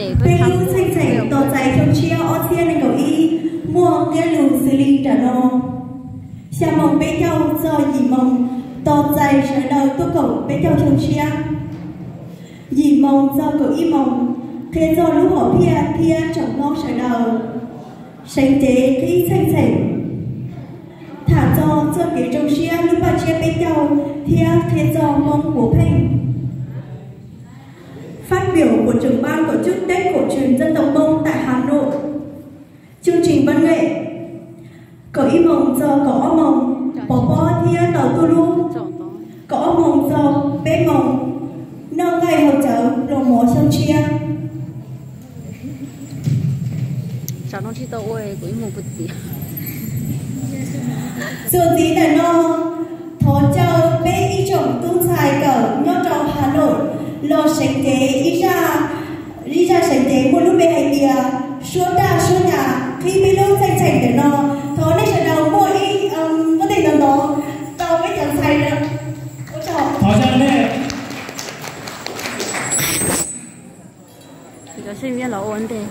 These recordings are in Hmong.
Peb lub txheej txheem tos txais xyoo tshiab ob txhiab nees nkaum ib muaj nqe lus xws li nram no: xya moos peb caug txog yim moos tos txais sawv daws tuaj koom peb caug xyoo tshiab. Yim moos txog kaum ib moos qhia txog lub hom phiaj thiab tsoom Hmoob sawv daws seev cev qhib txheej txheem, tham txog txoj kev zoo siab lub paj tsiab peb caug thiab qhia txog Hmoob puav pheej. Phát biểu của trưởng ban tổ chức Tết cổ truyền dân tộc Mông tại Hà Nội. Chương trình văn nghệ kaum ib moos txog kaum ob moos, pov pob thiab tau tuj lub. Kaum ob moos txog peb moos, noj nqaij haus cawv, ploos mov xyoo tshiab. Txuas ntxiv ntawm no, thov caw peb ib tsoom tub ntxhais kawm nyob rau Hà Nội los seev cev ib zaj, ib zaj seev cev muaj lub npe hais tias suab daj suab nyas qhib peb lub txheej txheem ntawm no. Thov nej sawv daws muaj ib, muab tej ntawd ntov tau peb cov ntxhais na. Thov caw nej. Cov xib viab los ua ntej.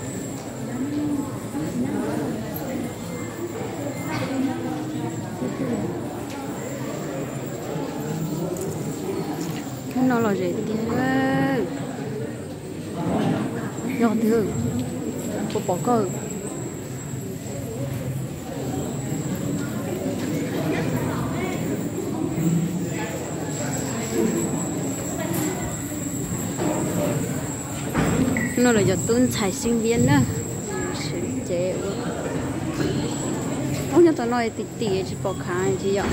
Hnub no lom zem tiag. Yog twg puas pom koj? No lawv cov tub ntxhais xib viab na, seev cev ua, ub, nyob tom no tim tim tsis pom khav tsis yom.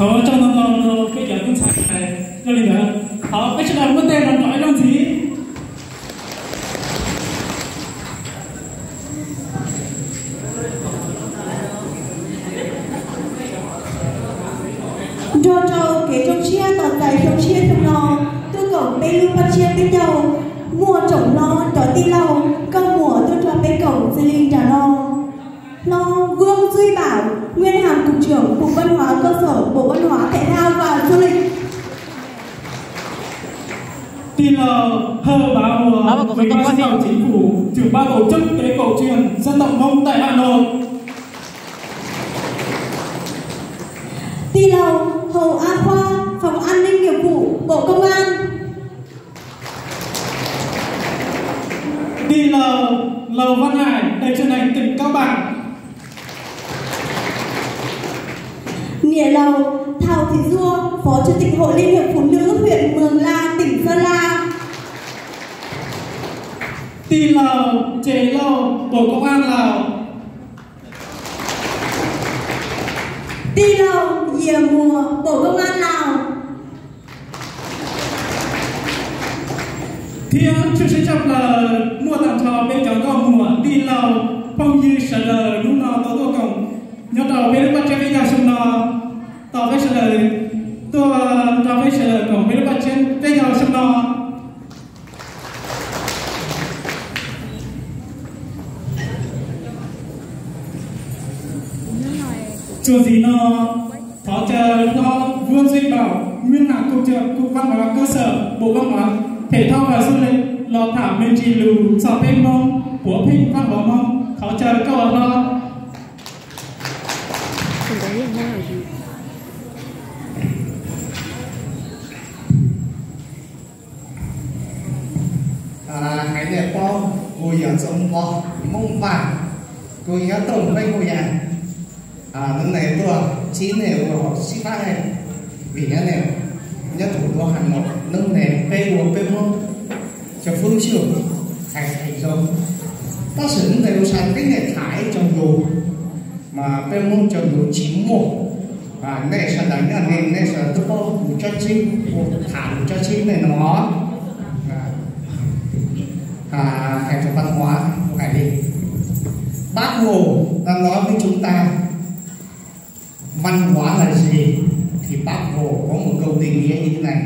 Thov tso ntau ntau rau peb cov tub ntxhais hais dua li ntawd. Thov peb sawv daws muab tej rau nrov ib zaug ntxiv. Nrog rau kev zoo siab tos txais xyoo tshiab xyoo no, tuaj koom peb lub paj tsiab peb caug, muaj tsoom hlob cov tij laug, nkauj muam tuaj nrog peb koom xws li nram no. Hlob Vuông Duy Bảo, Nguyên Hàm, Cục trưởng Cục Văn hóa Cơ sở, Bộ Văn hóa, Thể thao và Du lịch. Tij laug Hawj Bav Huas, Ủy ban Lãnh đạo Chính phủ, trưởng ban tổ chức Tế Cậu Truyền Dân tộc Mông tại Hà Nội. Tij laug Hầu A Khoa, Phòng An ninh Nghiệp vụ, Bộ Công an. Tij laug Lầu Văn Hải, Đài truyền hình tỉnh Cao Bằng. Niam laus Thao Thị Dua, Phó Chủ tịch Hội Liên hiệp Phụ nữ huyện Mường La, tỉnh Sơn La. Tij laug Ces Lauj, Bộ Công an Lào. Tij laug Yias Muas, Bộ Công an Lào. Thiab tshwj xeeb tshaj plaws muaj tag nrho peb cov nkauj muam tij laug phooj ywg sawv daws hnub no tau tuaj koom nyob rau peb lub paj tsiab peb caug xyoo no. Tau peb sawv daws tuaj nrog peb sawv daws koom peb lub paj tsiab peb caug xyoo no. Txuas ntxiv no, thov caw hlob Vuông Duy Bảo, Nguyên Hàm, Cục trưởng Cục Văn hóa Cơ sở, Bộ Văn hóa, Thể thao và Du lịch los tham me ntsis lus txog peb Hmoob, puav pheej văn hóa Hmoob. Thov caw koj los hlob. Haiv neeg paub kuv yog Txoov Pov Hmoob Vaj, kuv nyob Tooj Peb Hoo Yas. Hnub no tuaj ntsib nej ua hauv Xib Fab Hej, vim nyob ne, nyob thaum tuaj Has Noom, hnub no peb ua peb Hmoob cov fwb xyuam hais hais zoo. Tab sis hnub no kuv xav teb nej tham ib co lus mas peb Hmoob cov lus tsis muaj. Nej sawv daws nyob ne, nej sawv daws twb paub kuv tsob tsib, kuv tham kuv tsob tsib nej no. Hais rau văn hóa, hais li Bác Hồ đã nói với chúng ta, văn hóa là gì? Thì Bác Hồ có một câu định nghĩa như thế này: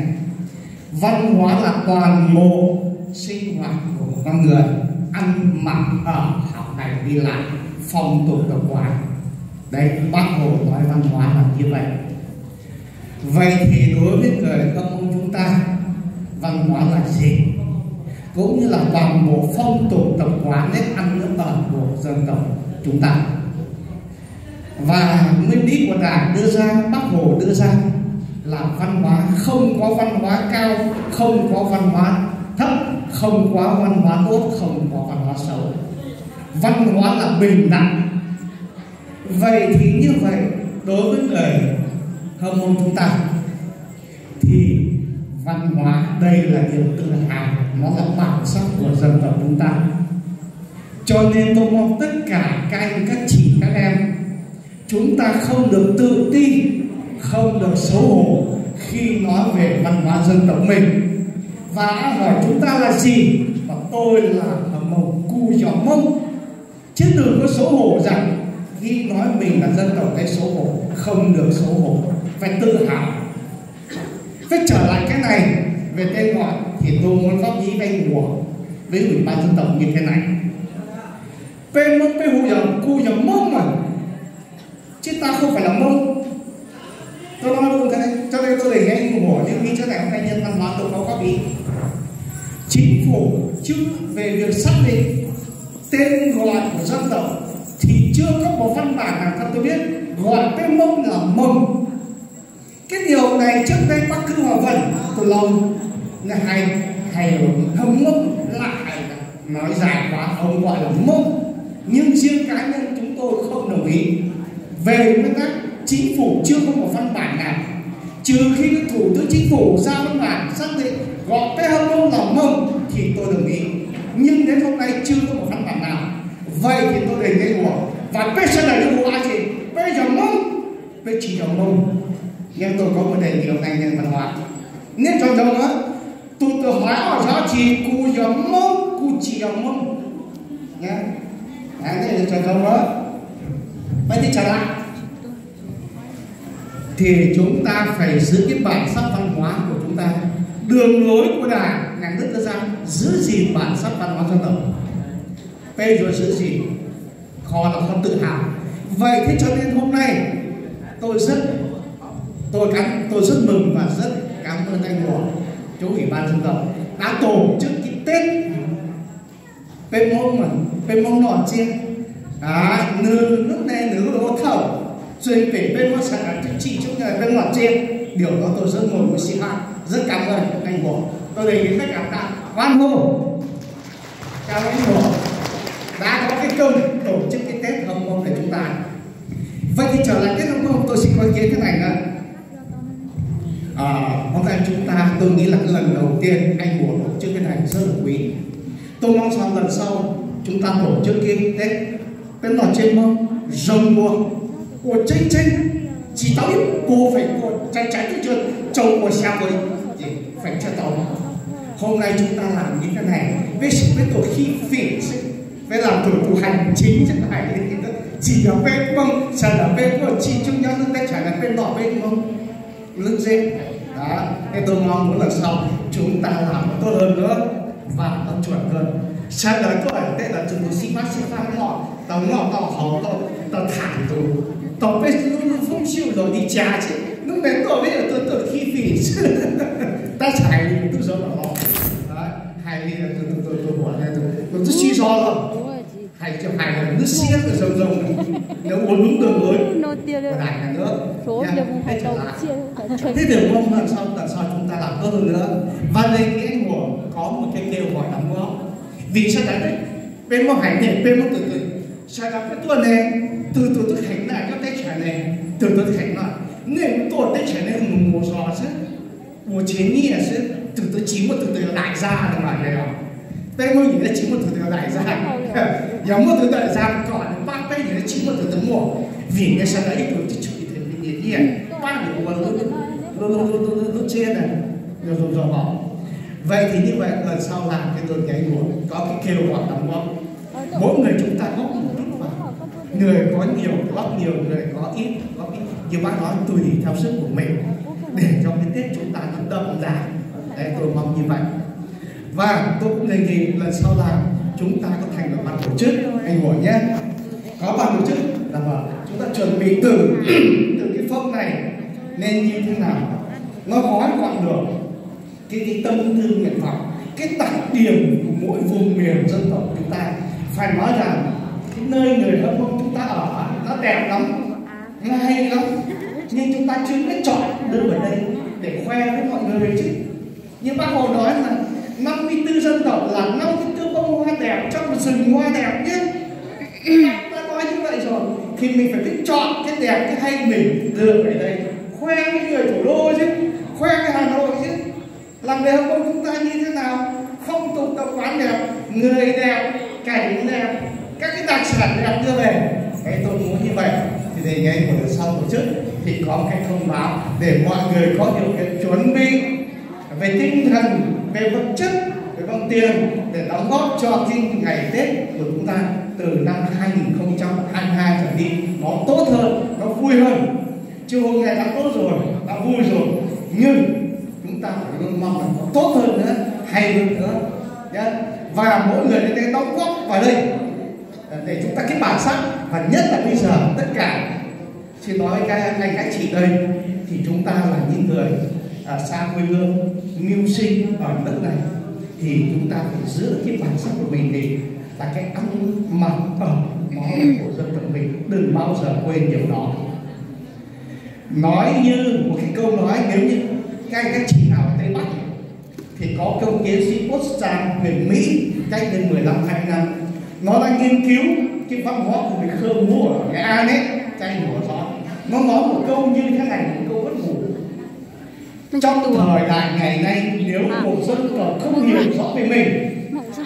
Văn hóa là toàn bộ sinh hoạt của con người, ăn mặc, ở, học hành, đi lại, phong tục tập quán. Đấy, Bác Hồ nói văn hóa là như vậy. Vậy thì đối với người Hmông chúng ta, văn hóa là gì? Cũng như là toàn bộ phong tục tập quán, nếp ăn nếp ở của dân tộc chúng ta. Và nguyên lý của Đảng đưa ra, Bác Hồ đưa ra là văn hóa, không có văn hóa cao, không có văn hóa thấp, không có văn hóa tốt, không có văn hóa xấu. Văn hóa là bình đẳng. Vậy thì như vậy, đối với người Hmông chúng ta, thì văn hóa đây là niềm tự hào, nó là bản sắc của dân tộc chúng ta. Cho nên tôi mong tất cả các anh, các chị, các em, chúng ta không được tự ti, không được xấu hổ khi nói về văn hóa dân tộc mình. Và hỏi chúng ta là gì? Và tôi là Hmông, kuv yog Hmông. Chứ đừng có xấu hổ rằng khi nói mình là dân tộc đấy xấu hổ, không được xấu hổ, phải tự hào. Thế trở lại cái này, về tên gọi thì tôi muốn góp ý với anh Hùa, với Ủy ban Dân tộc như thế này. Peb Hmoob peb hu yog, kuv yog Hmoob mà, chứ ta không phải là Mông. Tôi nói luôn thế, cho nên tôi đề nghị anh Hùa, những ý, cái này hôm nay nhân văn hóa tôi có góp ý. Chính phủ chưa, về việc xác định tên gọi của dân tộc thì chưa có một văn bản nào theo tôi biết gọi peb Hmoob là Mông. Cái điều này trước đây Bắc Cứ Hòa Vân, tôi lâu, là hay, hay, Hmông lại hay nói dài quá, ông gọi là Mông. Nhưng riêng cá nhân chúng tôi không đồng ý. Về nguyên tắc, chính phủ chưa có một văn bản nào. Trừ khi Thủ tướng Chính phủ ra văn bản xác định gọi peb Hmông là Mông thì tôi đồng ý. Nhưng đến hôm nay chưa có một văn bản nào. Vậy thì tôi đề nghị Hùa, và peb sawv daws yuav hu ua dab tsi? Peb yog Hmoob, peb tsis yog Mông. Nhưng tôi có một đề nghị hôm nay nên văn hóa. Neb tsom ntsoov na, tus twg hỏi hỏi gì, kuv yog Hmoob, kuv tsis yog Hmoob. Nhá. Đấy, neb tsom ntsoov na. Quay đi trở lại. Thì chúng ta phải giữ cái bản sắc văn hóa của chúng ta. Đường lối của Đảng, Nhà nước đưa ra, giữ gìn bản sắc văn hóa dân tộc. Bây giờ giữ gìn, khó là khó tự hào. Vậy thế cho nên hôm nay tôi rất, tôi cảm, tôi rất mừng và rất cảm ơn anh Hùa, chú ủy ban dân tộc đã tổ chức cái Tết. Peb Hmoob, peb Hmoob noj tsiab, nws hnub no nws lub hauv thawj, txij pem peb Hmoob sawv daws twb tsis tshua nyob peb noj tsiab. Điều đó tôi rất mừng và xin hãy rất cảm ơn anh Hùa. Tôi đề nghị tất cả ta hoan hô. Chào anh Hùa đã có cái công tổ chức cái Tết Hâm Mông này chúng ta. Vậy thì trở lại Tết Hâm Mông, tôi xin có ý kiến thế này nữa. À, hôm nay chúng ta, tôi nghĩ là cái lần đầu tiên anh Hùa tổ chức cái này rất là quý. Tôi mong rằng lần sau chúng ta tổ chức cái Tết, Tết noj tsiab Hmoob, rau ua, ua tseeb tseeb, tsis tau ib puas feem pua, tseeb tseeb twb tsis tau ua xya pua feem tsis tau. Hôm nay chúng ta làm như thế này, peb sim peb tuaj khib fim xwb, peb làm thủ tục hành chính xwb, hais li ntawd, tsis yog peb Hmoob sawv daws peb tuaj tsis tshua nyob lub teb chaws no peb noj peb Hmoob lub tsev. Đó, nên tôi mong muốn lần sau chúng ta làm nó tốt hơn nữa và nó chuẩn hơn. Sawv daws tuaj Tết là tus tus xib fab xib fab noj, tau noj tau haus, tau, tau tham tus, tau peb lub lub foob sij los li cas ces hnub no tuaj peb tuaj tuaj khib fim xwb. Tab sis hais li tus zoo los, hais li tus tus tus tus Hùa, tus tus twb sib zog los, hais tsis hais lub siab zoo zoo, nws ua lub ntu lawm, daim na, teb tias mong lần sau, lần sau chúng ta làm tốt hơn nữa. Và đề nghị anh Hùa có một cái kêu gọi đóng góp. Vì sawv daws, peb muab hais tias peb muab tus tus, sawv daws peb tuaj ne, tus tus twb kheev na nyob teb chaws ne, tus tus twb kheev na, nej tuaj teb chaws nej mus mus zos xwb, mus tsev nyiaj xwb, tus tus tsis muaj tus tus đại gia no mas os. Peb Hmoob nyuam qhuav tsis muaj tus tus đại gia. Yog muaj tus đại gia kom nws pab peb nyuam qhuav tsis muaj tus tus muaj, vim nej sawv daws ib tug tsis tshua nyiaj, pab nws ua lub, lub, lub, lub, lub tsev na, nws zoo zoo hos. Vậy thì như vậy, lần sau làm cái tôi nhảy múa, có cái kêu gọi đóng góp. Mỗi người chúng ta góp một chút vào. Người có nhiều góp nhiều, người có ít góp ít. Như bác nói, tùy theo sức của mình, để cho cái Tết chúng ta nó đậm đà. Đấy, tôi mong như vậy. Và tôi cũng đề nghị lần sau làm chúng ta có thành lập ban tổ chức, anh Hùa nhé. Có ban tổ chức là mà chúng ta chuẩn bị từ từ cái phong này, nên như thế nào, nó gói gọn được cái, cái tâm tư nguyện vọng, cái đặc điểm của mỗi vùng miền dân tộc chúng ta. Phải nói rằng cái nơi người Hâm Mông chúng ta ở nó đẹp lắm, nó hay lắm, nhưng chúng ta chưa biết chọn đưa vào đây để khoe với mọi người chứ. Như Bác Hồ nói là năm mươi tư dân tộc là năm mươi tư bông hoa đẹp trong rừng hoa đẹp nhất. Đã nói như vậy rồi thì mình phải biết chọn cái đẹp, cái hay mình đưa về đây, khoe với người thủ đô chứ, khoe với Hà Nội chứ. Làng nghề Hâm Mông chúng ta như thế nào, phong tục tập quán đẹp, người đẹp, cảnh đẹp, các cái đặc sản đẹp đưa về. Cái tôi muốn như vậy thì đề nghị của lần sau tổ chức thì có một cái thông báo để mọi người có điều kiện chuẩn bị về tinh thần, về vật chất, về bằng tiền để đóng góp cho cái ngày Tết của chúng ta từ năm hai nghìn không trăm hai mươi hai trở đi nó tốt hơn, nó vui hơn. Chứ hôm nay đã tốt rồi, đã vui rồi, nhưng chúng ta phải luôn mong là có tốt hơn nữa, hay hơn nữa nhé. Và mỗi người đến đây đóng góp vào đây để chúng ta cái bản sắc, và nhất là bây giờ tất cả, xin nói với các anh các chị đây, thì chúng ta là những người, à, xa quê hương, mưu sinh ở đất này, thì chúng ta phải giữ cái bản sắc của mình, thì là cái ăn mặc ở máu của dân tộc mình, đừng bao giờ quên điều đó. Nói như một cái câu nói, nếu như các anh các chị nào ở Tây Bắc thì có công tiến sĩ Potsdam, huyện Mỹ, cách đây mười lăm hai mươi năm, nó đã nghiên cứu cái văn hóa của người Khơ Mú ở Nghệ An ấy, các anh hiểu rõ. Nó nói một câu như thế này, một câu bất hủ. Trong thời đại ngày nay, nếu một dân tộc không hiểu rõ về mình,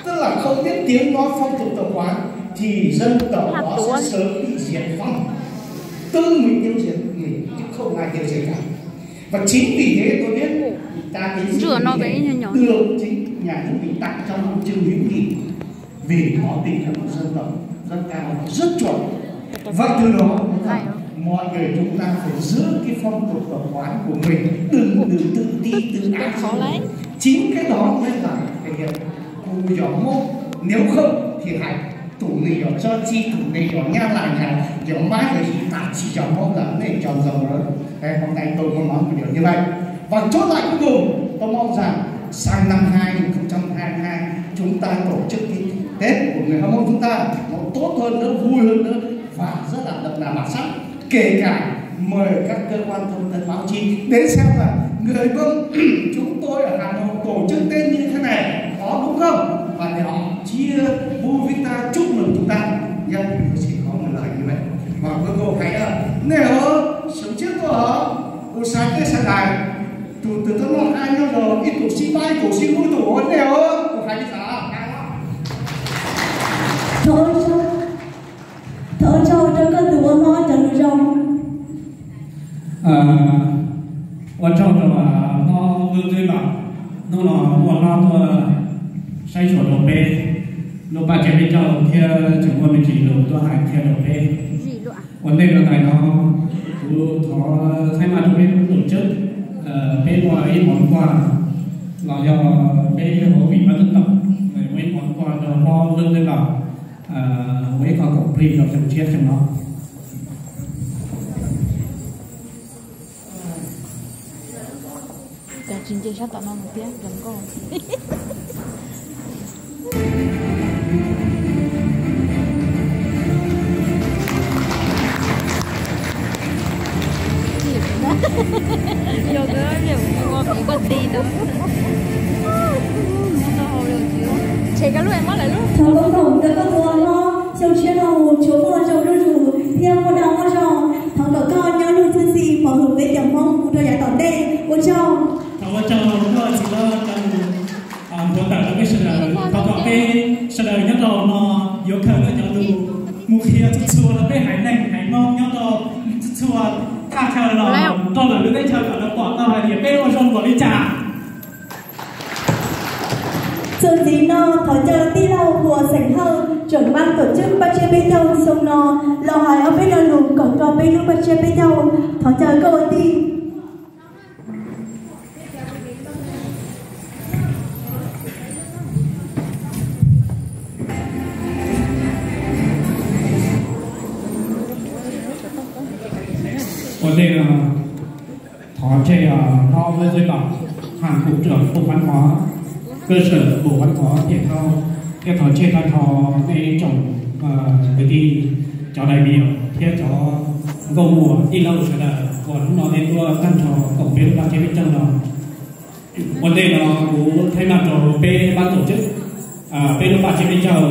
tức là không biết tiếng nói phong tục tập quán, thì dân tộc đó sẽ sớm bị diệt vong. Tự mình tiêu diệt mình, chứ không ai tiêu diệt cả. Và chính vì thế tôi biết ta cái sự Rửa nó cái nho nhỏ. Được chính nhà nước mình tặng cho huân chương hữu nghị vì có tình cảm dân tộc rất cao, rất chuẩn. Vậy từ đó, mọi người chúng ta phải giữ cái phong tục tập quán của mình, đừng, đừng tự ti, tự ái. Khó đấy. Chính cái đó mới là thể hiện khu dòng mốc. Nếu không thì hãy tụm nws yog tsob txij, tụm nws yog nyab laj, yog mab, yog ib tag tsis yog mab lawm, nej tso ntsoov lawm. Hôm nay tôi muốn nói một điều như vậy. Và chốt lại cuối cùng, tôi mong rằng sang năm hai nghìn không trăm hai mươi hai, chúng ta tổ chức cái Tết của người Hmông chúng ta nó tốt hơn nữa, vui hơn nữa và rất là đậm đà bản sắc. Kể cả mời các cơ quan thông tấn báo chí đến xem là người Mông chúng tôi ở Hà Nội tổ chức Tết như thế này có đúng không? Và để họ chia vui với ta, chúc mừng chúng ta. Nhé, tôi chỉ có một lời như vậy. Và cuối cùng hãy, ờ, nej hov, sawv tshiab tuaj hov, kuv xav tej sawv daws, tus twg tuaj noj qab nyob zoo, ib tug sib pab, ib tug sib hlub, ib tug ua nej hov, kuv hais li ntawd. Thov ua tsaug, thov ua tsaug rau koj tus ua hlob cov lus zoo. Ua tsaug rau hlob Vwj Ntxwj Vam, hnub no muaj hlob tuaj saib xyuas rau peb lub paj tsib peb caug thiab tseem muaj me ntsis lus tuaj hais thiab rau peb. Ua ntej rau ntawm no, kuv thov thaij maj rau peb tus tswb, peb muaj ib mov nkuaj los yog peb hauv vim pab tub tom, muaj ib mov nkuaj rau hlob Vwj Ntxwj Vam, muaj ib qho koom plig rau xyoo tshiab xyoo no. Cas tsis nce sab tom no mus thiab, zoo nkauj. Thov koob koom rau koj tus ua hlob, xyoo tshiab no mus tsuas muaj zoo zuj zus thiab muaj dag muaj zog. Thov kom koj nyob luj txwj xim pov hwm peb cov Hmoob mus rau yav tom ntej. Ua tsaug. Thov ua tsaug koj txiv hlob Npuag Tawm rau peb sawv daws, thov kom peb sawv daws nyob rau no yuav khaws koj cov lus mus qhia txhua txhua rau peb haiv neeg haiv Hmoob nyob rau txhua txhua thaj chaw los rau lwm lub teb chaws kom lawv pom tau hais tias peb ua zoo npaum li cas. Txuas ntxiv no thov caw tij laug Huas Xeem Hawj, tsoom mab tuam tswb paj tsiab peb caug xyoo no los hais ob peb lo lus koom rau peb lub paj tsiab peb caug. Thov caw koj ua tij. Ua ntej no thov tseg hlob Vwj Ntxwj Vam, hab cục trưởng cục văn hóa, cơ sở bộ văn hóa thể thao, thiab thov tseg tag nrho nej ib tsoom kwv tij, cov daim mias thiab cov nkauj muam tij laug sawv daws uas hnub no nej tuaj tag nrho koom peb lub paj tsiab peb caug no. Ua ntej no kuv thaij maj rau peb pab tuam tswb, peb lub paj tsiab peb caug,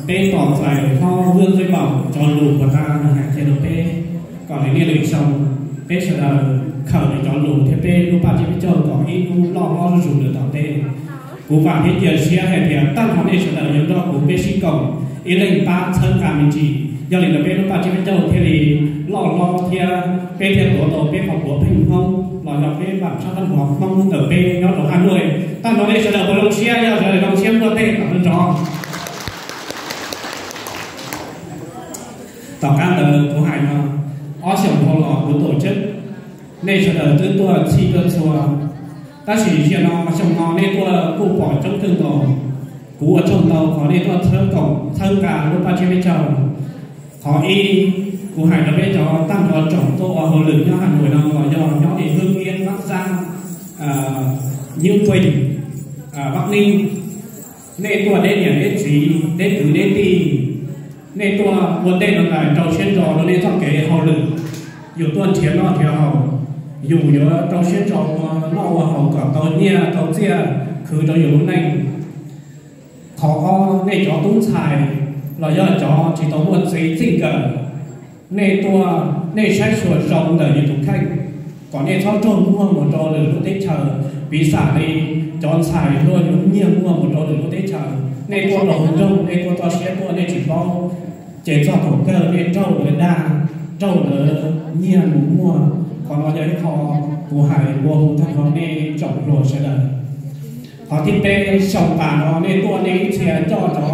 peb tos txais hlob Vwj Ntxwj Vam cov lus puas tag nws hais kiag rau peb, kom lwm niaj lwm xyoo peb sawv daws khaws nws cov lus thiab peb lub paj tsiab peb caug kom ib hnub loj hlob zuj zus lawm tom ntej. Kuv vam thiab cia siab hais tias tag nrho nej sawv daws yuav nrog kuv peb sib koom ib leeg pab txhawb nqa me ntsis, yog li ntawd peb lub paj tsiab peb caug thiaj li loj hlob thiab peb thiaj tuav tau peb qhov puav pheej Hmoob los yog peb vam tshab tab huav Hmoob ntawm peb nyob rau Haj Nuaj. Tag nrho nej sawv daws puas zoo siab, yog sawv daws zoo siab npuaj teg kom nrov nrov. Tom qab ntawd kuv hais no, ob xyoos dhau los kuv tuam tswb, nej sawv daws twb tuaj txhij tuaj txhua, tab sis zaum no xyoo no nej tuaj kuj pom coob kawg nkaus. Kuv ua tsaug ntau qhov nej tuaj txhawb koom txhawb nqa lub paj tsiab peb caug. Qhov ib, kuv hais rau peb cov tag nrho tsoom tuaj ua hauj lwm nyob Haj Nuaj no los yog nyob li Hwj Iab, Mab Xab, Nyub Pheej, Mab Neej, nej tuaj deb niam deb txiv deb kwv deb tij, nej tuaj ua ntej no ntais rau siab ntso rau nej txoj kev hauj lwm, yus tuaj nrhiav noj nrhiav haus, yus yuav rau siab ntso ua noj ua haus kom tau nyiaj tau txiaj khwv rau yus lub neej. Qhov ob, nej cov tub ntxhais los yog cov tsis tau muaj txiv txij nkawm, nej tuaj nej saib xyuas zoo ntawm yus tus kheej, kom nej txhob raug muag mus rau lwm lub teb chaws, piv xam li cov ntxhais luag yuav nyiag muag mus rau lwm lub teb chaws. Nej tuaj rau hauv nroog, nej tuaj txoj siab tuaj nej tsis paub, ces txog thaum kawg nej raug lawv dag, raug lawv nyiag mus muag. Qhov no yog ib qho kuv hais ua hu tag nrho nej tsoom hluas sawv daws. Qhov thib peb, xyoo tas no nej tuaj nej ib txhia coj cov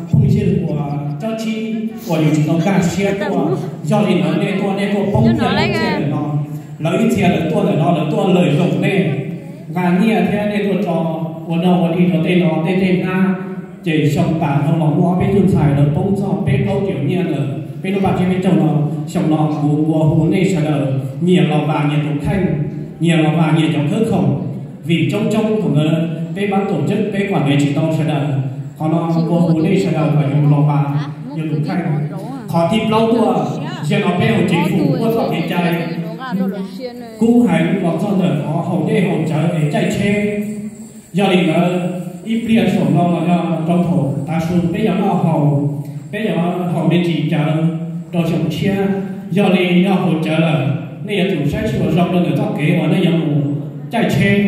phooj ywg uas tsob tshib uas yus tsis tau nkag siab tuaj, yog li ntawd nej tuaj nej tuaj poob nyiaj poob txiaj ntawm no. Lawv ib txhia lawv tuaj ntawm no lawv tuaj lawm zaum nej nqa nyiaj thiab nej tuaj tso ua dog ua dig rau tej no tej tej hnab. Ces xyoo tas no los muaj ob peb tug ntxhais lawv poob txog peb plaub triệu nyiaj ntawm peb lub paj tsib peb caug no. Xyoo no kuv ua hu nej sawv daws nyias los vam nyias tus kheej, nyias los vam nyias cov khawb khoom, vim coob coob thaum ntawd peb pab tổ chức peb quản lý tsis tau sawv daws. Qhov no ua hu nej sawv daws kom yus los vam yus tus kheej. Qhov thib plaub tuaj, zaum no peb hauv chính phủ muaj txoj kev cai kub heev los txog ntawm qhov haus dej haus cawv es caij tsheb. Yog li ntawd, ib pliag saum no los yog rau thaum tav su peb yuav noj haus, peb yuav haus me ntsis cawv rau xyoo tshiab. Yog li yog haus cawv lawm, nej yuav tsum saib tsis ua zoo rau ntawm txoj kev uas nej yuav mus caij tsheb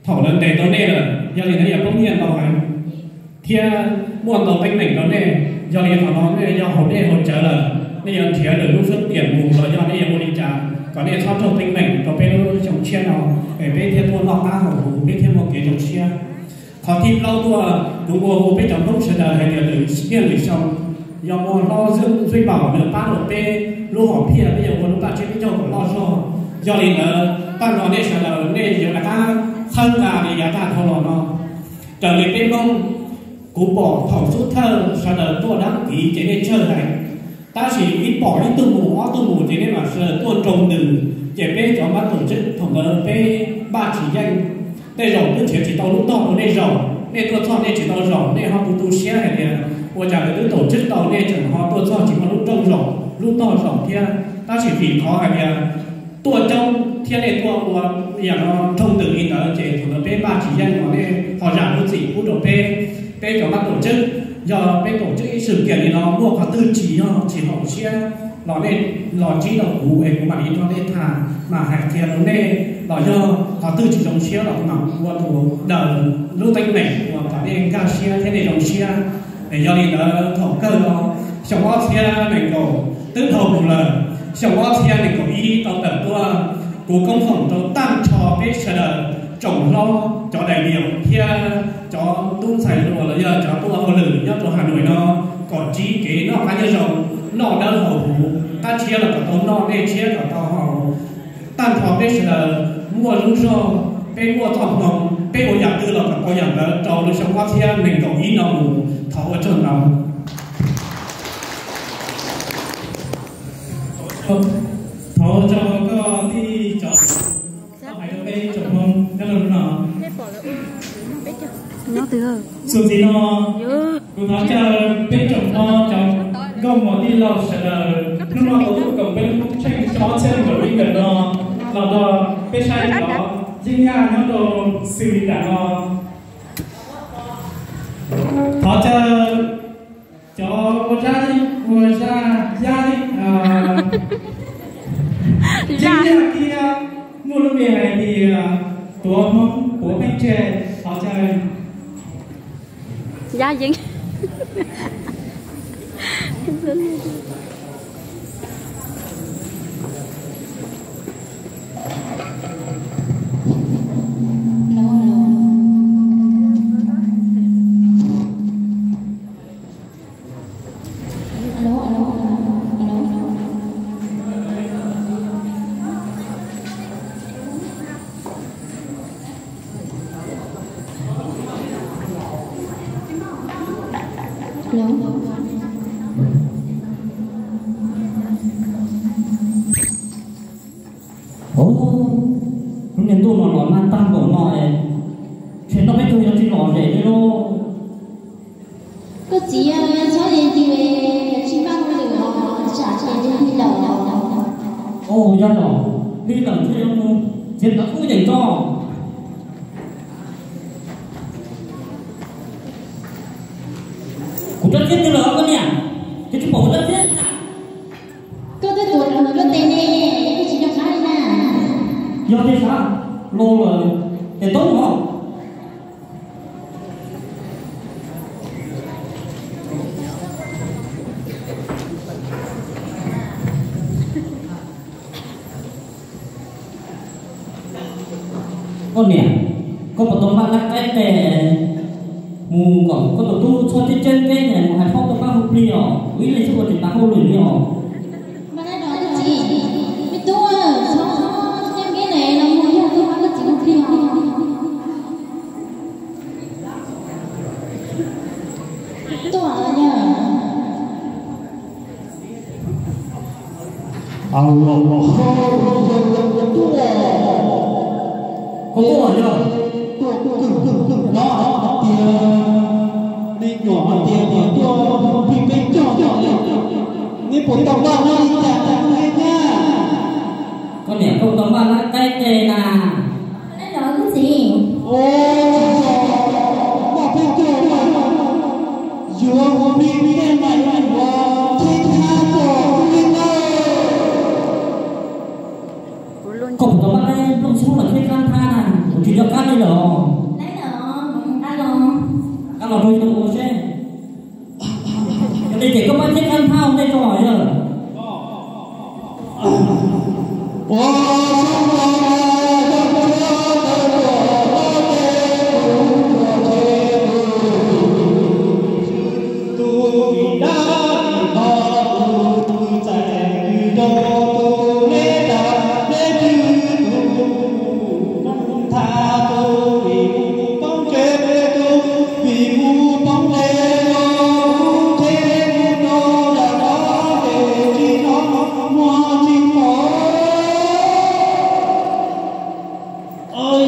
thaum lawv ntes tau nej lawm, yog li ntawd yuav poob nyiaj ntau heev thiab muaj ntau teeb meem rau nej. Yog li qhov no nej yog haus dej haus cawv lawm, nej yuav nrhiav lwm lub xub tiam mus los yog nej yuav ua li cas kom nej txhob raug teeb meem rau peb lub xyoo tshiab no, es peb thiaj tuaj noj qab haus huv, peb thiaj muaj kev zoo siab. Qhov thib plaub tuaj, kuv ua hu peb cov Hmoob sawv daws hais tias lwm niaj lwm xyoo yog muaj hlob Zuj Paum nws pab rau peb lub hom phiaj, peb yuav ua lub paj tsib peb caug kom loj zog. Yog li ntawd, tag nrho nej sawv daws nej yuav rov qab txhawb nqa li yav tag dhau los no. Raws li peb Hmoob, kuv pom thaum xub thawj sawv daws tuaj đăng ký ces nej tsawg heev, tab sis ib pom ib tug mus ob tug mus ces nej mam sawv daws tuaj nroo ntws, ces peb cov ban tổ chức thaum ntawd peb npaj tsis yeej. Tej zaum twb nrhiav tsis tau lub tog rau nej zaum, nej tuaj txog nej tsis tau zaum, nej ho tu tu siab hais tias ua cas lawv twb tổ chức tau nej tseem ho tuaj txog tsis muaj lub rooj zaum lub tog zaum thiab. Tab sis vim qhov hais tias tuaj coob thiab nej tuaj ua yam no nroo ntws li ntawd ces thaum ntawd peb npaj tsis yeej los nej ho zam lub txim pub rau peb. Peb cov ban tổ chức, yog peb tổ chức ib sự kiện li no muaj qhov twg tsis yog tsis haum siab los nej los ntsib rau kuv es kuv mam li nrog nej tham, mam hais qhia rau nej, los yog qhov twg tsis zoo siab los kuv mam ua tus daws lub teeb meem uas kom nej nkag siab thiab nej zoo siab. Es yog li ntawd thaum kawg no, xyoo ob txhiab nees nkaum twb dhau mus lawm, xyoo ob txhiab nees nkaum ib tau tawm tuaj, kuv koob foom rau tag nrho peb sawv daws tsoom hlob, cov đại biểu thiab cov tub ntxhais hluas los yog cov tuaj hauj lwm nyob rau Hà Nội no kom ntsib kev noj qab nyob zoo, noj dawb haus huv, qab tshiab los kom tau noj, dej tshiab kom tau haus. Tag nrho peb sawv daws muaj lub zog, peb muaj txoj hmoo, peb ua yam twg los kom tau yam ntawd rau lub xyoo ob txhiab nees nkaum ib no mus. Thov ua tsaug ntau. Thov ua tsaug koj tij cov tau hais rau peb tsoom Hmoob nyob rau hnub no. Xyoo ntxiv no, kuv thov caw peb tsoom Hmoob cov nkauj muam tij laug sawv daws, hnub no kuv tuaj koom peb lub tsheej xyoo ob txhiab nees nkaum ib ntawm no los nrog peb saib cov yeeb yaj nyob rau xws li ntawm no. Thov caw cov ua zaj, ua zaj yaj, yeeb yaj thiab muaj lub npe hais tias tuav Hmoob puav pheej tseg, thov caw. Yaj yeeb. Lub niag ntuj no los nag tag npaum no es, ntshe noj peb tug yuav tsis lom zem li lauj. Koj txiv, yog txhob li ntawd, tsis npaj hauj lwm los tsam ces li lawm. Au, yog los li lawm ntshe yuav mus txiav ntawv kub yeem tso. Kuv cov txiab twg lawm koj niam? Ces tsis pom kuv cov txiab. Koj twb tuav rau nws lub tes ne, koj tsis nco qab li na. Yog tej sab los lawm, tes toob no. Koj niam, koj puas tau npaj lab qaib qe mus kom koj tus tub txhob ceeb ceeb ne, mus hais phauj tau pab hu plig os, kuv ib leeg xwb ua tsis taus hauj lwm li os. Mas nyob txiv, me tub, txhob ceeb ceeb ne, los mus yog tau pab koj txiv hu plig os. Tuaj yog. Koj tuaj yog. Tuaj kawg kawg kawg no hais tias, me nyuam hais tias kom tuaj hu plig peb caug li. Neb puas tau npaj li cas kuv thiaj npaj? Koj niam, koj tau npaj lab qaib qe na. Npaj peb caug, yuav hu plig peb mas yuav thib thab tuaj hu plig na. Koj puas tau npaj qaib nplooj xub los thib thab thab na, kuv tsis nco qab li lawm. Qab los rau yus ua seb. Yog li ces koj pab thib thab thab ua ntej tso yog.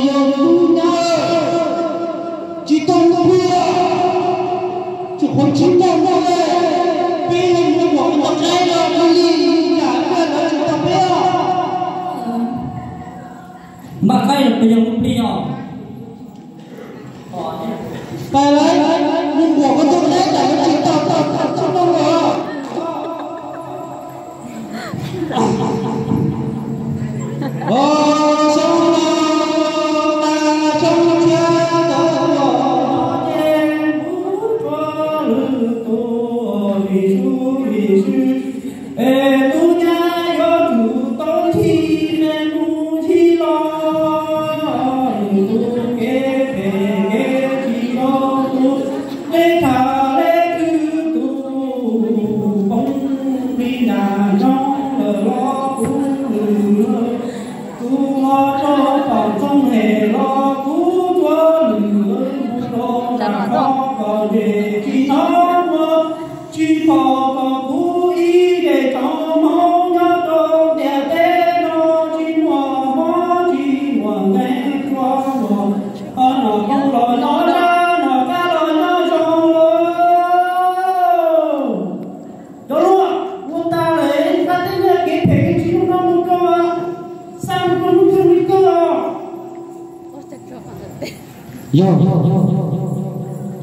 Yog tub nyab tsis tau pliag, tsis qhuav tsis tau noj li, peb los mus npaj qaib los mus li, yam koj los tsis tau peb os. Npaj qaib los yog mus plig os. Pais lawm, mus npaj koj tus qaib tam los tsis tau tau tau tsis tau los. Es tub nyab yuav tsum tau ntsib me mus ntsib los, tus kev phem kev tsis zoo tus, lej thav lej twg tus poob li nram nroog lawm los kuv lwm, tus ho rau pom ntxoog hem los kuv tsuav lwm, mus rau nram nroog kom nres tsis hnov ua, tsis pom kom kuv ib ce tsoom Hmoob nyob rau ntiaj teb no tsis muaj mob tsis muaj nkeeg tsuas muaj, ho nom kuv los nyob dab, nom kab los nyob zoo lauj. Cov luag, ua tas lawm, pab teb nyiaj kev phem kev tsis zoo no mus rau, xa mus rau hnub twg li koj. Yog,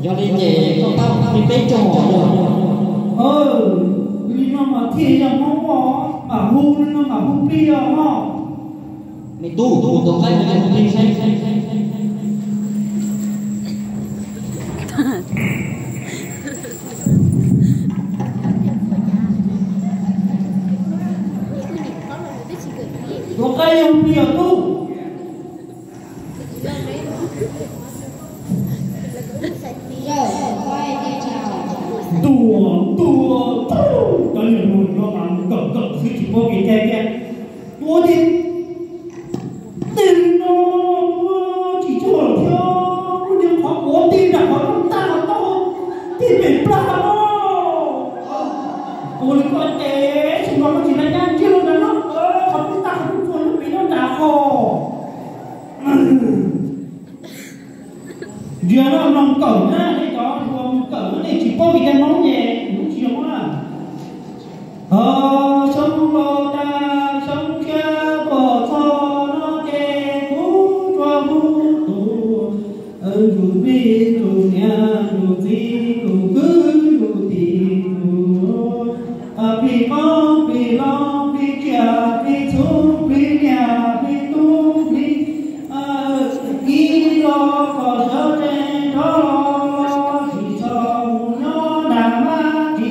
yog li ces koj pab hu plig peb caug os. Li no mas thiaj yog Hmoob os, mam hu li no mam hu plig os mog. Me tub, kuv tus qaib nws hu plig saib. Tus qaib yog plig os tub. Ntuas ntuas, cov niag hluas no mas nkawm nkawm xwb tsis paub kev cai tiag. Ua tiag, tej no tsis tshua thiab, kuv niag qhov quav ti nram qhov rooj tag los tau, tib pem plag no. Ua li koj ces tsis nco koj tsis nco ncaj ntiag lawm no, qhov rooj tag qhov rooj tsuag nyob pem nyob nrad qhov. Ntsia no mloog kawm na, nej cov hluas mus kawm nej tsis paub kev cai Hmoob ces kuv tsis zoo na. Ho xyoo laus tag xyoo tshiab tuaj txog no ces kuv tsuas hu tus, tus plig tus niam tus txiv tus kwv tus tij tus, plig qoob plig loo plig tsiaj plig txhu plig niam plig tub plig, ib los kom sawv tsees rov los, tsis txhob mus nyob nram mab tsis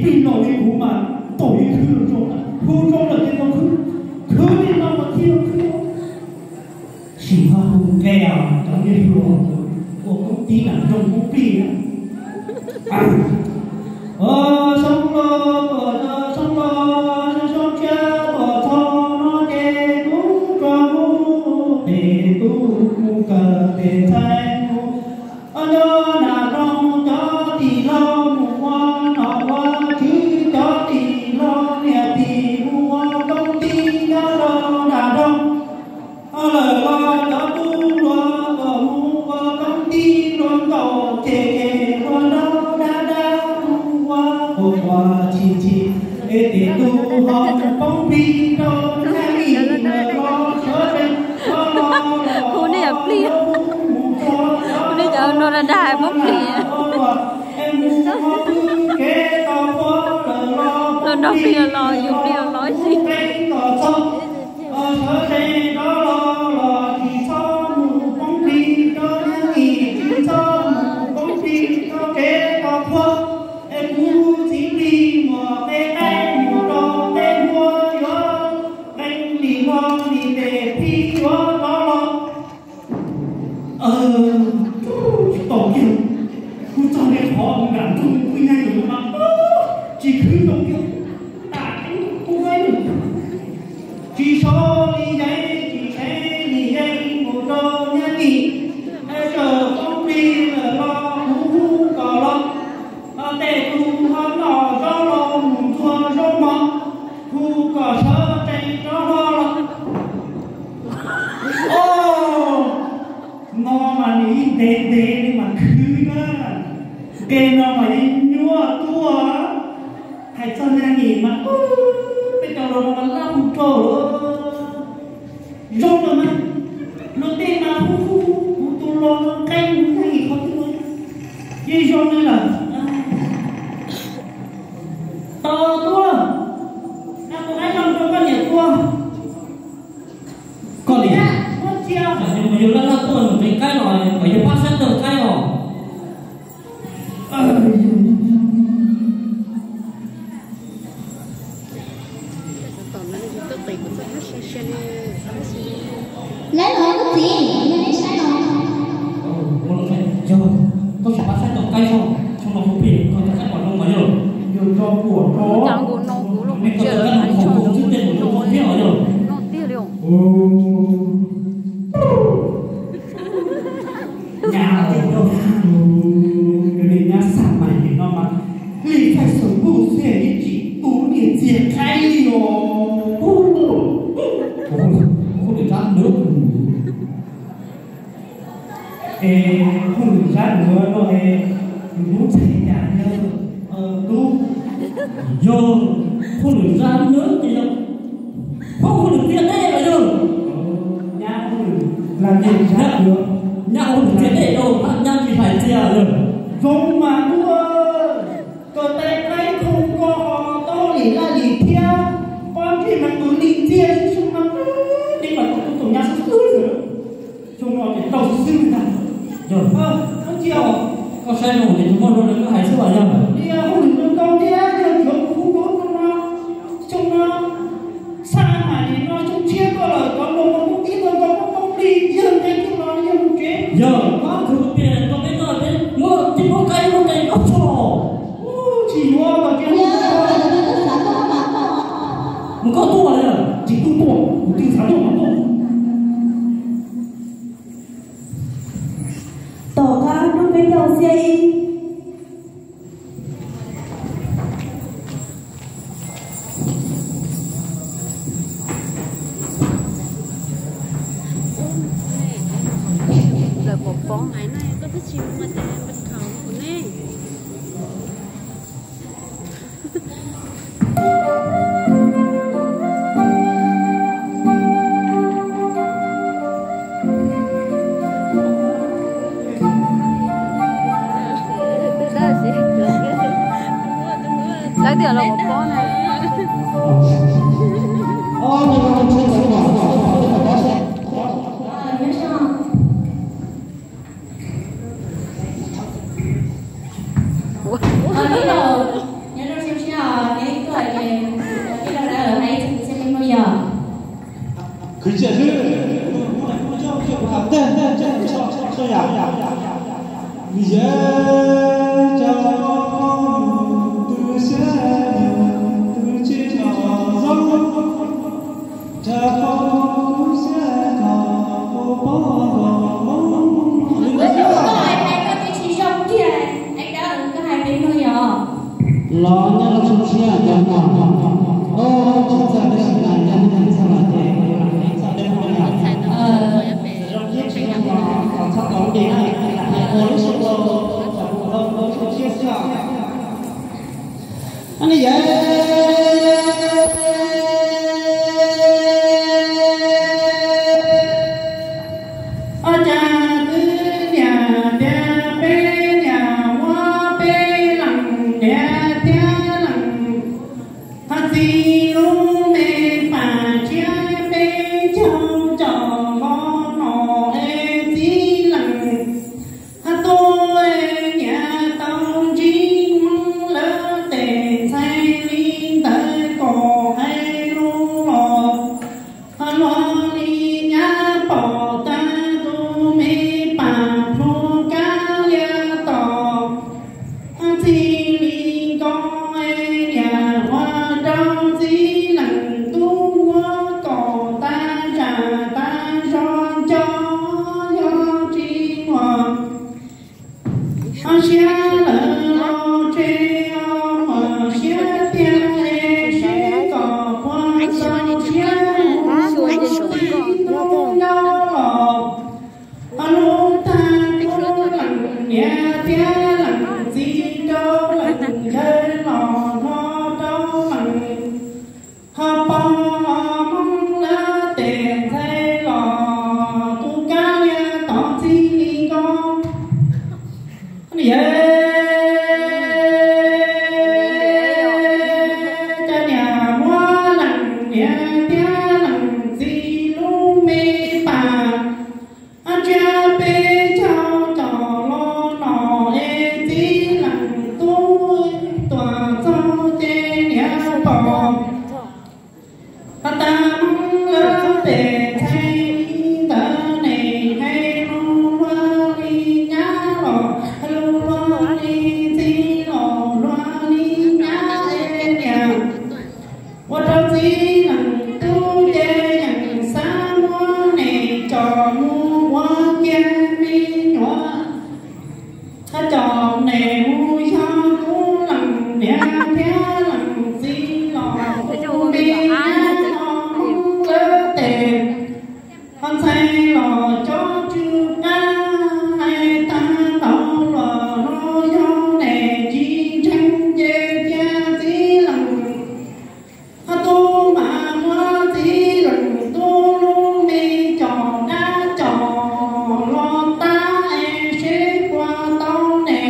Tij laug li kuv mas tau ib khwb zoo, hu zoo lawm ces tau khwb, khwb li no mas thiaj khwb. Sim ho hu nqe cov niag hluas ua koob tib nram nroog Poob Plig na. Soob los, soob los, soob tshiab los txog no ces kuv tso mus pem tub mus kawm pem ntxhais mus. Nyob nram nroog cov tij laug mus ua nom ua tswv, cov tij laug niam tij mus ua koob tib nyob rau nram nroog. Lawm los cov tub hluas kom mus ua koob tib hluas nkaus, ces hluas nraug dab dab mus ua quas quas chim chim, es tes tus ho mus poob plig rau nab lis lawm los sawv tsees rov los. Hu nej cov plig, hu nej cov hluas nraug dab dab poob plig. Hluas nraug plig los yus plig los los ib si. Sawv tsees rov los los tsis txhob mus poob plig rau nab lis, tsis txhob mus poob plig rau tsev rau qhua. Es kuv txiv plig muam qe qaib mus rau qe npua, yuav qee lim no lim tes plig yuav rov los. Tsis tau kiag, kuv txog li qhov nram nroog kuj nyab yuav mas tsis khwv zoo kiag, tas kuv tsis sau li yeeb tsis tshee li yeeb mus rau nyab lis, txawm poob plig lawm los kuv hu kom los, tej tus ho noj zaub los mus ntxuag zaub mov, hu kom sawv tsees rov los. Os, no mas nws yeej ntev ntev li mas khwv na, nqe no mas yeej nyuaj tuaj. Hais txog nab lis mas peb cov laus no mas laj hu rau lawm. Zoo lawm mas, luag tej mas hu hu hu, kuv tus laus no nqe mus nab lis qhov twg los yeej zoo li lawm. Tos tuaj, kuv hais zoo rau koj niam tuaj. Koj niam, muab cia, mas yog laj laj tuaj mus nqe qaib los mas yog pab saib taug qaib os. Lawv los koj txiv, yog nej saib los. Yog, koj tsis pab saib taug qaib os, tshooj no kuv plig koj taug qaib pom zoo mas yog. Yog tso puam rau. Cas nkaus no kuv los kuv ntsia lawv hais tshooj no, noj tiag li os. Nyab, yog li nyab xa mas nim no mas lij txaij xwm npuj xwb yeej tsis tu niam txiag qaib li os. Kuv hauj lwm zab nws, es hauj lwm zab nws no es nws lub txhais cas yog tub? Yog hauj lwm zab nws ces yog hauj lwm tiaj dej los yog nyab hauj lwm, nyab hauj lwm tiaj dej los nyab tsis hais tiag yog. Zoo mas tub, koj tais qaib khoo koj ho tau lim laj lim thiab, pob ntseg mas tus lim ntxiag xwb mas, nej mas tus tub tus nyab xwb xwb lawm. Xyoo no ces tau xwb xwb ntag. Yog, koj saib zoo ces tus muaj zoo li koj hais xwb los yog. Tias hauj lwm ntau ntau thiab yog tsuav kuv hu rau no, xyoo no xa mas nim no xyoo tshiab tuaj lawm, cov laus mas muaj tib tug nkaus muaj poob plig yawg nqe kiag los yawg mus tsev. Yog, koj tus tus pias rau peb noj peb muab tib pob qaib muab nqe koj tso. Tsis yuav los tias mus koj tuaj, tsis tuaj tuaj, kuv twb xav tuaj mas tuaj. Tom qab hnub peb caug xiab ib, lawv pov pob hais na, koj twb tsis mus mas tes npaj khaum kuv ne. Lawv tias los pov pob na. Yam, yam, yam, yam, yam, yam. Nws yog cov qhov mus tu siab, tus tsis tau zoo, cov qhov tu siab tau ua poob los mus. Koj hais peb mloog tsis zoo kiag, es koj hais peb mloog yog. Los nyob rau xyoo tshiab cov no, tsis txawj peb sawv daws nyob tsis txawj los ces txawj peb mloog yog. Zoo thiab tsis zoo los txhob tau ntes na, hais ua lub xyoo, txhob ua lub xyoo tshiab xwb os. Ov, cas twb niam tias peb niam muab peb leeg niam thiab leej txiv lub me pas tsiab peb caug coj los no es txiv leej hab tub niam tau ntsib Hmoob lawv tes ntxhais li ntawd kom hais lus los luag li nyab pom tag tus me pas plhu kab lias tom txij li nko niam ua rau txiv leej tub muab kom tag zam tag zog nco yog tsis muaj siab lawm los tseg muaj siab tiag es seb kom puas txaus siab mus txij hnub no los lub tag kuv leej niam thiab leej txiv rau leej yawg los nrog rau leej ho pog Hmoob lawv tes ntxhais los tu kab lias tom txij li nko. Yawg, cas niam muab leej niam thiab leej txiv lub me pas tsiab peb caug coj los no es txiv leej tub tuaj txog ces niam pom tag Hmoob lawv tes ntxhais li ntawd ne, hais lus luag li nyab los hais lus luag li txiv los luag li nyab es niam ua rau txiv leej tub ces yeej xav muab ne coj mus ua kiag me nyuam, coj ne mus yog kuv leej niam thiab leej txiv los kuv me nyab los Hmoob lawv tes ntxhais los cob tsw qab, hais tag ntau los no yog ne tsis ntseeg ces cia txiv leej tub mam muab txiv leej tub lub me coj dab coj los tag es seb puas tau ne,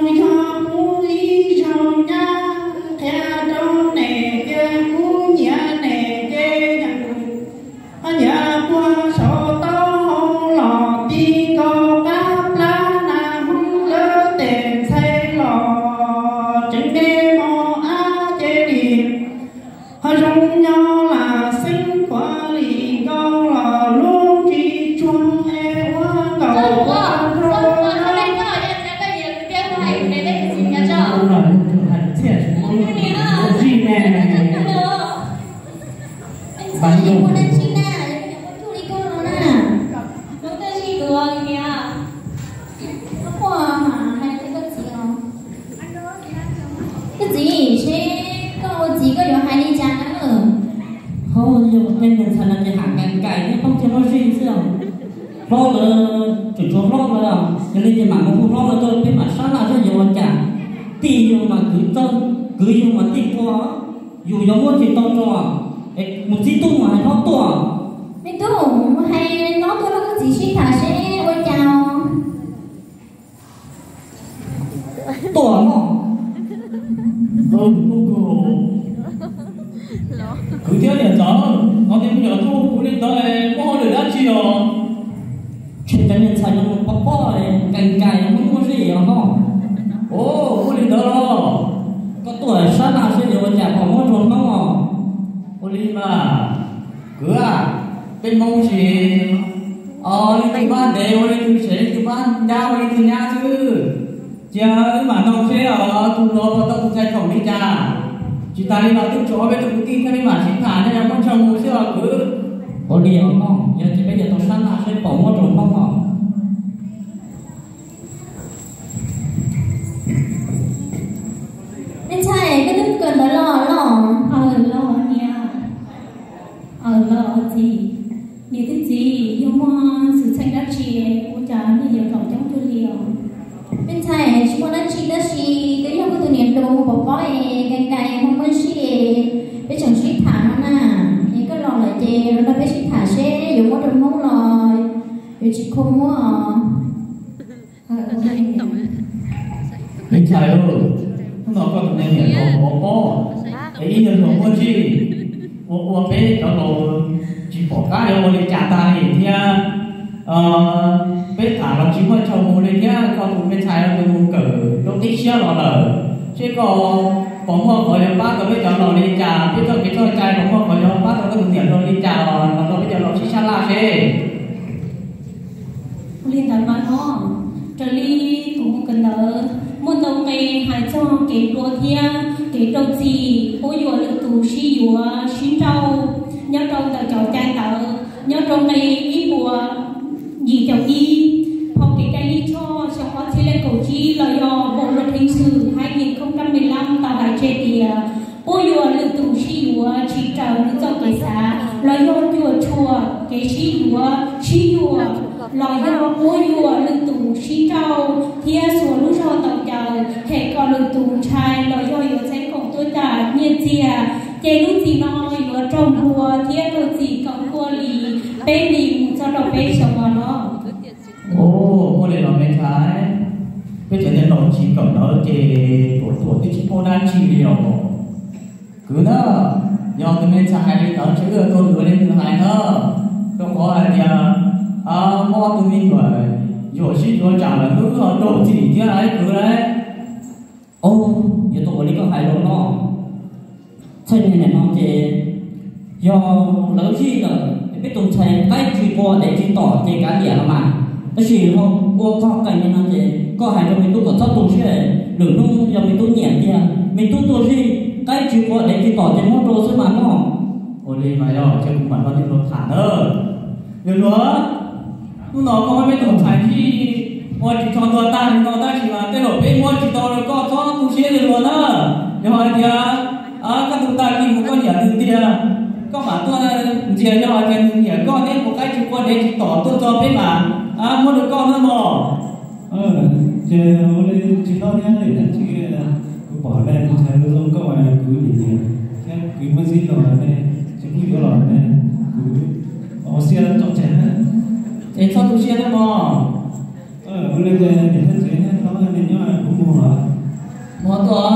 mus yog kuv ib zaug nyab qhia rau ne tias kuv nyiam ne ces yeej nyiam puag saum taub hau los ti nkaus qab plab na Hmoob lawv tes ntxhais los tseem me mos ab ces li ho zoo nyob lam xeeb kuav li nkaus los lub tsis tsuag es ua nkaus ua rau Koj txiv, seb koj ua txiv koj yuav hais li cas na? Hos, yog tej niag ntxhais no ces ham nkaim nkaim neb poob thiab hlob zij xwb. Hlob lawv tseem tshuav hlob lawm, yog li ces mam mus hu hlob lawv tuaj peb mam sab laj saib yuav ua cas. Tij yug mas kwv txawj, kwv yug mas tij qua, yus yuav muab tsis tau tso, es mus txib tub mus hais hlob tuaj. Me tub, mus hais hlob tuaj rau koj txiv sib tham seb ua cas os. Tuaj no. Kwv thiab niam ntxawm, no ces kuv nyuam tub kuv li ntawd muaj hauj lwm dab tsi os? Tshem cov niag ntxhais no mus pov pob nkaim nkaim muaj muaj zij os hos. Os, ua li ntawd los? Koj tuaj sab laj seb yuav ua cas kom muab rau Hmoob os. Ua li mas, kwv a, peb Hmoob tsis Leej twg pab ntev ua leej twg tsev, leej twg pab nyab ua leej twg nyab xwb. Cia wb mam noog seb os, tus hluas puas tau tus ntxhais khoom li cas. Tsis tas li los twb tshuav ob peb tug kwv tij thiab, peb mam sib tham nyob zoo muab ntshaw mus xwb os kwv. Ua li os mog, yog ces peb yuav tau sab laj seb puas muab rau Hmoob os. Me ntxhais, koj twb kawm ntawv los los? Aws los niam. Aws los txiv. Niam thiab txiv, yog muaj xwm txheej dab tsi ua cas nej yuav zaum coob cuag li os? Me ntxhais, tsis muaj dab tsi tab sis twb yog koj tus niam hluas mus pov pob es nkees nkees muaj muaj sij, peb tseem sib tham no na. Es koj los lawm ces los nrog peb sib tham seb yuav muab rau Hmoob los yuav tsis khuam muab os. Me ntxhais lauj, hnub no koj tus me niam hluas mus pov pob es ib nyuag hluas muaj sij, ua ua peb cov laus tsis pom qab yuav ua li cas tag li thiab. Peb tham los tsis muaj chaw mus li thiab, koj tus me ntxhais tus mus kawm rau teb siab los lawm. Seb koj puas muaj qhov yuav pab tau peb cov laus li cas, peb txoj kev txoj cai puas muaj qhov yuav pab tau koj tus niam hluas li cas los nrog peb cov laus sib sab laj seb. Ua li ntawd mas no, raws li kuv mus kawm ntawv, muaj ntau nqe hais txog kev plua thiab kev rau txim, puab yuam lwm tus sib yuav sib nrauj nyob rau ntawm cov cai ntawd, nyob rau nqe ib puas yim caum ib, phau kev cai lij choj xyoo ob txhiab leej kaum tsib los yog bộ luật hình sự hai nghìn không trăm mười lăm tau hais tseg tias puab yuam lwm tus sib yuav tsis raws nws txoj kev xav los yog cuam tshuam kev sib yuav sib yuam los yog puab yuam lwm tus sib nrauj thiab xuas lub zog ntaus caws hem kom lwm tus ntshai los yog yuav txeeb koom tuaj cam nyiaj txiag, ces lub txim no yuav raug nplua thiab raug txim kaum cuaj li, peb hlis mus txog rau peb xyoo no. Ua li los me ntxhais, peb cov niam laus tsis kawm ntawv ces tuam tuam twb tsis paub dab tsi li os. Kwv na, yog tus me ntxhais hais li ntawd ces wb tuaj hais li nws hais na, rau qhov hais tias muaj ob tug me nyuam yuam sib yuav tsam lawm wb ho raug txim thiab lauj kwv lauj. Yuav tau ua li koj hais los no. Txheej niaj nim no ces yog lawv zij lawm, peb tus ntxhais qaib tsis qua dev tsis tom ces kav liam los mas. Tab sis ho ua txog qee li no ces koj hais rau me tub kom txhob tu siab, lwm hnub yog me tub nyiam tiag me tub tuaj zij, qaib tsis qua dev tsis tom ces muab rau xwb mas mog. Ua li mas yog ces kuv mam nrog nej hluas tham na. Yog hluas, hnub no koj muab peb tus ntxhais zij ua tsis tshua ntuag tag li no tab sis mas tej zaum peb muab tsis tau rau koj, txhob tu siab li hluas na. Yog hais tias koj tu tag kis mus koj nyiam nws tiag, koj mam tuaj ntxias, yog hais tias nws nyiam koj thiab mus qaib tsis qua dev tsis tom tuaj txog peb mam muab rau koj na mog. Ces ua li tsis hlob thiab, kuv pom nej tus ntxhais zoo zoo nkauj, kuv nyiam nyiam thiab, kuv muab zib los nej tsis pub yuav los nej, kuv ua siab tso tseg. Es txhob tu siab thiab mog. Ua li ces niam thiab txiv thiab hlob nej nyob, kuv mus lawm. Mus tuaj.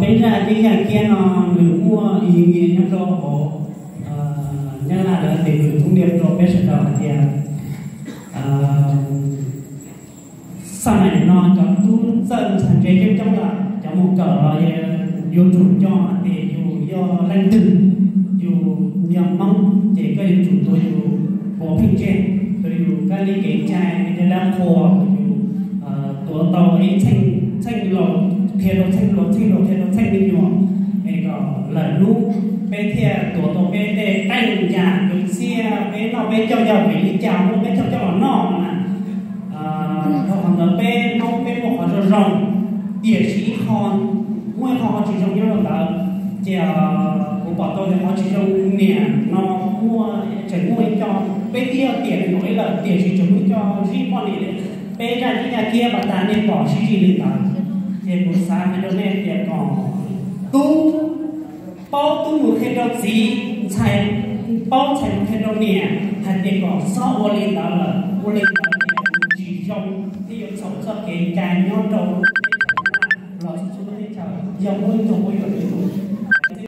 Peb zaj ib zaj kiab no nws muaj ib yam nyob rau hauv Nyab Laj lawv tes nws thoob liaj rau peb sawv daws hais tias xab mais nim no cov tub txawj ntxhais ntse coob coob lawm, cov mus kawm los yuav tsum coj hais tias yus yog leej twg, yus yog Hmoob ces koj yuav tsum tuav yus puav pheej tseg, tuav yus kab li kev cai, kev cai dab qhuas, yus tuav tau ib txheej, txheej laus qhia rau txheej hluas, txheej hluas qhia rau txheej me nyuam, es kom lawm hnub peb thiaj tuav tau peb tej qeej ncas kwv txhiaj, peb noj peb coj yog vim li cas muab peb coj coj los noj na. Dhau qhov ntawd peb Hmoob peb muaj qhov zoo zoo, tiam sis ib qho, muaj ib qho qhov tsis zoo nyob rau ntawd, ces kuv pom tau tias qhov tsis zoo niam no muaj, tseem muaj ib co, peb twb yog tiam li no ib lawm tiam sis tseem muaj ib co zij poj niam li. Peb zaj ib zaj kiab pas tas nej pom sib zij li ntawd, ces kuv xav hais rau nej tias kom tub paub tub mus qhia rau txiv, ntxhais paub ntxhais mus qhia rau niam hais tias kom txhob ua li ntawd lawm, ua li ntawd tsis zoo thiab yuav txhaum txoj kev cai nyob rau los txhua txhua lub teb chaws. Yog muaj ib tug muaj yuav ib tug,